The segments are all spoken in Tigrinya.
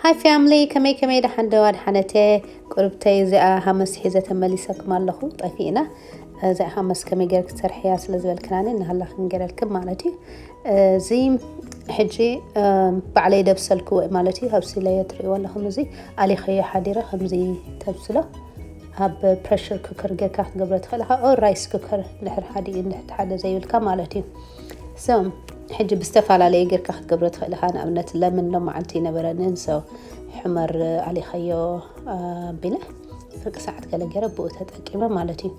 Hi family፣ ከመይ ከመይ፣ ደሓን ዶ? ኣድሓነተ ቁርብተይ፣ እዚኣ ሃመስ ሒዘ ተመሊሰኩም ኣለኹ። ጠፊእና። እዚኣ ሃመስ ከመይ ገይር ክትሰርሕያ ስለ ዝበልክናኒ፣ እናሃላ ክንገረልክም ማለት እዩ። እዚ ሕጂ ባዕለይ ደብሰልክዎ ማለት እዩ። ኣብሲለዮ ትርእይዎ ኣለኹም። እዚ ኣሊኸዮ ሓዲረ ከምዚ ተብስሎ። ኣብ ፕረሽር ኩከር ጌርካ ክትገብሮ ትኽእል ኢኻ። ኦ ራይስ ኩከር እንድሕር ሓደ እንድሕር ሓደ ዘይብልካ ማለት እዩ። So ሕጂ ብዝተፈላለየ ጌርካ ክትገብሮ ትኽእል ኢኻ። ንኣብነት ለምን ሎማዓንቲ ነበረንን so ሕመር ኣሊኸዮ ኣቢለ ፍርቂ ሰዓት ገለ ገይረ ብኡ ተጠቂመ ማለት እዩ።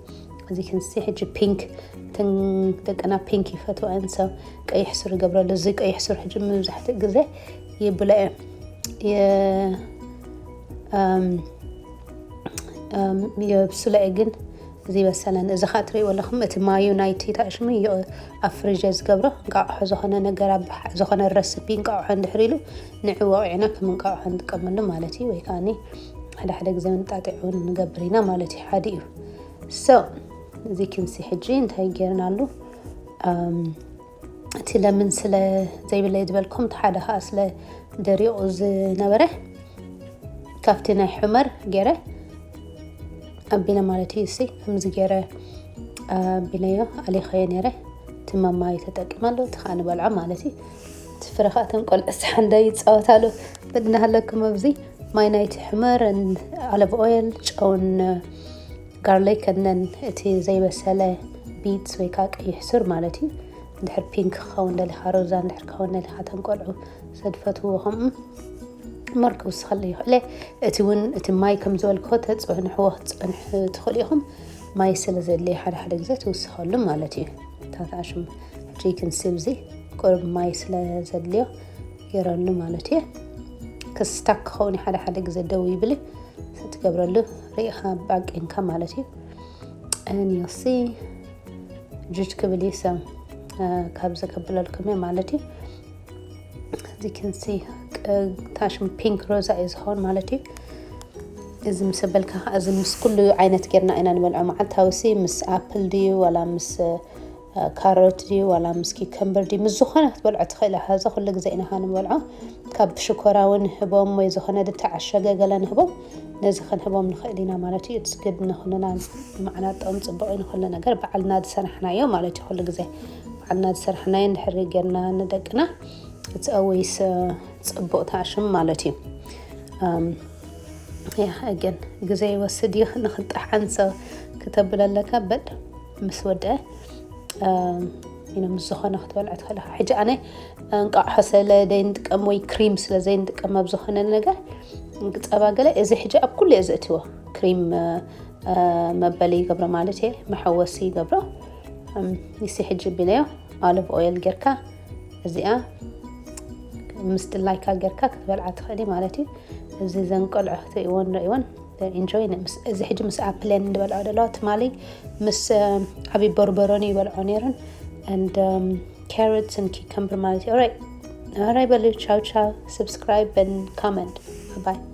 እዚ ክንሲ ሕጂ ፒንክ፣ እተን ደቅና ፒንክ ይፈትወን so ቀይሕ ሱር ይገብረሉ። እዚ ቀይሕ ሱር ሕጂ መብዛሕትኡ ግዜ ይብለ እየ የብስለ እየ ግን እዚ በሰለን። እዚ ኸዓ ትርእይዎ ኣለኹም፣ እቲ ማዩ ናይቲ ታሽሙ ኣብ ፍሪጀ ዝገብሮ እንቃቕሖ ዝኾነ ነገር ኣብ ዝኾነ ረሲፒ እንቃቕሖ እንድሕር ኢሉ ንዑ ወቒዕና ከም እንቃቕሖ ንጥቀመሉ ማለት እዩ። ወይ ከዓኒ ሓደ ሓደ ግዜ እንጣጢዕ እውን ንገብር ኢና ማለት እዩ። ሓደ እዩ። So እዚ ክንሲ ሕጂ እንታይ ጌርናሉ? እቲ ለምን ስለ ዘይብለይ ዝበልኩም፣ እቲ ሓደ ኸዓ ስለ ደሪቑ ዝነበረ ካብቲ ናይ ሕመር ገይረ ኣቢለ ማለት እዩ። እሲ ከምዚ ገይረ ኣቢለዮ ኣሊኸዮ ነይረ። እቲ መማይ ተጠቂመሉ፣ እቲ ኸዓ ንበልዖ ማለት እዩ። እቲ ፍረ ኸዓ እቶም ቆልዑ ሰሓንዳ ይፃወታሉ። በድናሃለኩም ኣብዚ ማይ ናይቲ ሕመር፣ ኣለቭ ኦይል፣ ጨውን ጋርሊክ፣ እነን እቲ ዘይበሰለ ቢትስ ወይ ከዓ ቀይሕ ሱር ማለት እዩ። እንድሕር ፒንክ ክኸውን ደሊኻ፣ ሮዛ እንድሕር ክኸውን ደሊኻ፣ እቶም ቆልዑ ሰድፈትዎ ከምኡ መር ክውስኸሉ ይኽእለ። እቲ እውን እቲ ማይ ከም ዝበልክዎ ተፅንሕዎ ክትፀንሕ ትኽእሉ ኢኹም። ማይ ስለ ዘድልየ ሓደ ሓደ ግዜ ትውስኸሉ ማለት እዩ። ታታሽም ቺክን ስብዚ ቁርብ ማይ ስለ ዘድልዮ ገይረሉ ማለት እየ። ክስታክ ክኸውን ሓደ ሓደ ግዜ ደው ይብል ትገብረሉ ርኢኻ ባቂንካ ማለት እዩ። And you'll see ጁጅ ክብል እዩ። So ካብ ዘከብለልኩም እየ ማለት እዩ። እዚ ክንሲ ታሽም ፒንክ ሮዛ እዩ ዝኸውን ማለት እዩ። እዚ ምስ በልካ ከዓ እዚ ምስ ኩሉ ዓይነት ጌርና ኢና ንበልዖ። መዓልታዊ ሲ ምስ ኣፕል ድዩ ዋላ ምስ ካሮት ድዩ ዋላ ምስ ኪከምበር ድዩ ምስ ዝኾነ ክትበልዖ ትኽእል ኢኻ። እዚ ኩሉ ግዜ ኢና ንበልዖ። ካብ ሽኮራ እውን ንህቦም ወይ ዝኾነ ዝተዓሸገ ገለ ንህቦም፣ ነዚ ክንህቦም ንኽእል ኢና ማለት እዩ። It's good ንኹልና መዓናጦም ጽቡቕ እዩ ንኹሉ ነገር ባዕልና ዝሰራሕናዮ ማለት እዩ። ኩሉ ግዜ ባዕልና ዝሰራሕናዮ እንድሕር ጌርና ንደቅና it's always ጽቡቕ ታሽም ማለት እዩ። ያ ግን ግዜ ይወስድ እዩ ንኽንጠሓን። So ክተብለለካ በድ ምስ ወደ ምስ ዝኾነ ክትበልዐ ትኽእል ኢኻ። ሕጂ ኣነ እንቃቕሖ ስለ ዘይንጥቀም ወይ ክሪም ስለ ዘይንጥቀም ኣብ ዝኾነ ነገር ጸባ ገለ እዚ ሕጂ ኣብ ኩሉ እየ ዘእትዎ። ክሪም መበሊ ይገብሮ ማለት እየ፣ መሐወሲ ይገብሮ። ንሲ ሕጂ ቢለዮ ኦሊቭ ኦይል ጌርካ እዚኣ ምስ ድላይካ ጌርካ ክትበልዓ ትኽእሊ ማለት እዩ። እዚ ዘንቆልዖ ክትርእይዎን ርእይዎን ኢንጆይ። እዚ ሕጂ ምስ ኣፕለን ዝበልዖ ደለዋ ትማሊ ምስ ዓብዪ በርበሮኒ ይበልዖ ነይሩን and carrots and cucumber ማለት እዩ። ኦራይ በሉ ቻው ቻው። Subscribe and comment. Bye bye.